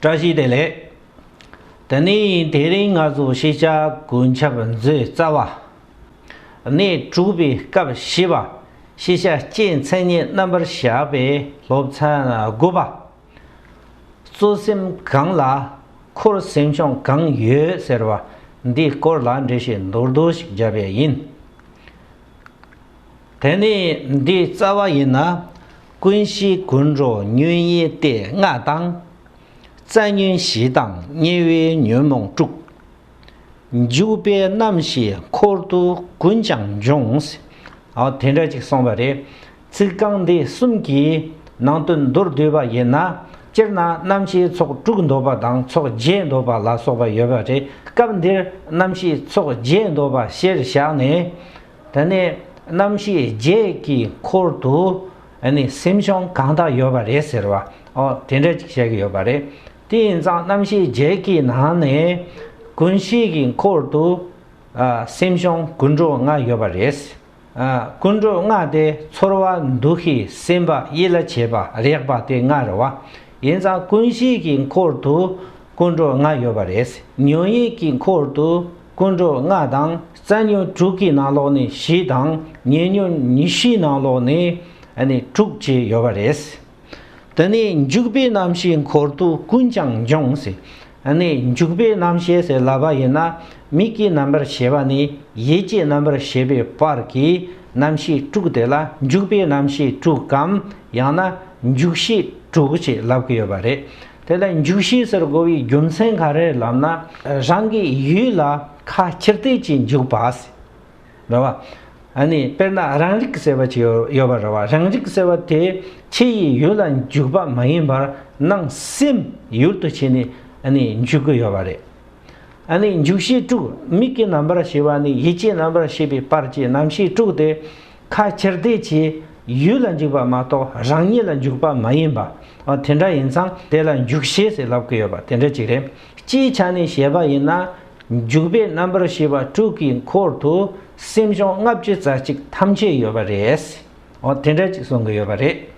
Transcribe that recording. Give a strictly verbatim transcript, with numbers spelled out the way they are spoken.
བཀྲ་ཤིས་བདེ་ལེགས། དེ་ནས་དེ་རིང་ང་ཚོ་ཤེས་བྱ་ཀུན་ཁྱབ་མཛོད་རྩ་བ། གནས་དྲུག་པའི་སྐབས་བཞི་པ། ཤེས་བྱ་སྤྱིའི་མཚན་ཉིད་རྣམ་པར་བཞག་པའི་སློབ་ཚན་དགུ་པ། གཙོ་སེམས་གང་ལ་འཁོར་སེམས་བྱུང་གང་ཡོད་ཟེར་བ་འདིའི་སྐོར་ལ་འགྲེལ་བཤད་མདོར་བསྡུས་ཤིག་བརྒྱབ་པ་ཡིན། དེ་ནས་འདིའི་རྩ་བ་ཡིན་ན། ཀུན་ཤེས་ཀུན་འགྲོ་ཉོན་ཡིད་དེ་ལྔ་དང་། རྩ་ཉོན་བཞི་དང་ཉེ་བའི་ཉོན་མོངས་དྲུག་འཇུག་པའི་རྣམ་ཤེས་འཁོར་དུ་ཀུན་ཀྱང་འབྱུང་། ཨ་དེ་འདྲ་ཅིག་གསུངས་པ་རེད། ཚིག་རྐང་འདི་གསུམ་གྱི་ནང་དོན་མདོར་བསྡུས་པ་ཡིན་ན། སྤྱིར་ན་རྣམ་ཤེས་ཚོགས་དྲུག་འདོད་པ་དང་ཚོགས་བརྒྱད་འདོད་པ་ལ་སོགས་པ་ཡོད་པ་རེད། སྐབས་འདིར་རྣམ་ཤེས་ཚོགས་བརྒྱད་འདོད་པ་ཕྱིར་བཞག་ནས། དེ་ནས་རྣམ་ཤེས་བརྒྱད་ཀྱི་འཁོར་དུ་ཨ་ནི་སེམས་བྱུང་གང་དག་ཡོད་པ་རེད་ཟེར་བ། ཨོ་དེ་འདྲ་ཅིག་བཤད་ཀྱི་ཡོད་པ་རེད། དེ་ཡིན་ཙང་རྣམ་ཤེས་བརྒྱད་ཀྱི་ནང་ནས་ཀུན་ཤེས་ཀྱི་འཁོར་དུ་ཨ་སེམས་བྱུང་ཀུན་འགྲོ་ལྔ་ཡོད་པ་རེད། ཨ་ཀུན་འགྲོ་ལྔ་དེ་ཚོར་བ་འདུ་ཤེས་སེམས་པ་ཡིད་ལ་བྱེད་པ་རེག་པ་དེ་ལྔ་རེད་བ། ཡིན་ཙང་ཀུན་ཤེས་ཀྱི་འཁོར་དུ་ཀུན་འགྲོ་ལྔ་ཡོད་པ་རེད། ཉོན་ཡིད་ཀྱི་འཁོར་དུ་ཀུན་འགྲོ་ལྔ་དང་། རྩ་ཉོན་དྲུག་གི་ནང་ལོགས་ནས་བཞི་དང་། ཉེ་ཉོན་ཉི་ཤུའི་ནང་ལོགས་ནས་ཨ་ནི་དྲུག་བཅས་ཡོད་པ་རེད། དེ་ནས་འཇུག་པའི་རྣམ་ཤེས་འཁོར་དུ་ཀུན་ཀྱང་འབྱུང་ཟེར། ཨ་ནི་འཇུག་པའི་རྣམ་ཤེས་ཟེར་ལབ་པ་ཡིན་ན། མིག་གི་རྣམ་པར་ཤེས་པ་ནས་ཡིད་ཀྱི་རྣམ་པར་ཤེས་པའི་བར་གྱི་རྣམ་ཤེས་དྲུག་དེ་ལ་འཇུག་པའི་རྣམ་ཤེས་དྲུག་གམ། ཡང་ན་འཇུག་ཤེས་དྲུག་ཅེས་ལབ་ཀྱི་ཡོད་པ་རེད། དེ་ལ་འཇུག་ཤེས་ཟེར་དགོས་པའི་རྒྱུ་མཚན་ག་རེ་ལབ་ན། རང་གི་ཡུལ་ལ་ཁ་ཁྱེར་ཏེ་ཅིག་འཇུག་པ་ཟེར། རེད་བ། ཨ་ནི་དཔེར་ན་རང་རིག་ཟེར་བ་ཅིག་ཡོད་ཡོད་པ་རེད་བ། རང་རིག་ཟེར་བ་དེ་ཕྱི་ཡི་ཡུལ་ལ་འཇུག་པ་མ་ཡིན་པར་ནང་སེམས་ཡུལ་དུ་བྱས་ནས་ཨ་ནི་འཇུག་གི་ཡོད་པ་རེད། ཨ་ནི་འཇུག་ཤེས་དྲུག་མིག་གི་རྣམ་པར་ཤེས་པ་ནས་ཡིད་ཀྱི་རྣམ་པར་ཤེས་པའི་བར་གྱི་རྣམ་ཤེས་དྲུག་དེ་ཁ་ཁྱེར་ཏེ་ཅིག་ཡུལ་ལ་འཇུག་པ་མ་གཏོགས་རང་ཉིད་ལ་འཇུག་པ་མ་ཡིན་པ། ཨ་དེ་འདྲ་ཡིན་ཙང་དེ་ལ་འཇུག་ཤེས་ཟེར་ལབ་ཀྱི་ཡོད་པ་དེ་འདྲ་ཅིག་རེད། སྤྱིའི་ཆ་ནས་བཤད་པ་ཡིན་ན། འཇུག་པའི་རྣམ་པར་ཤེས་པ་དྲུག་གི་འཁོར་དུ་སེམས་བྱུང་ལྔ་བཅུ་རྩ་གཅིག་ཐམས་ཅད་ཡོད་པ་རེད། འོ་དེ་འདྲ་ཅིག་གསུང་གི་ཡོད་པ་རེད།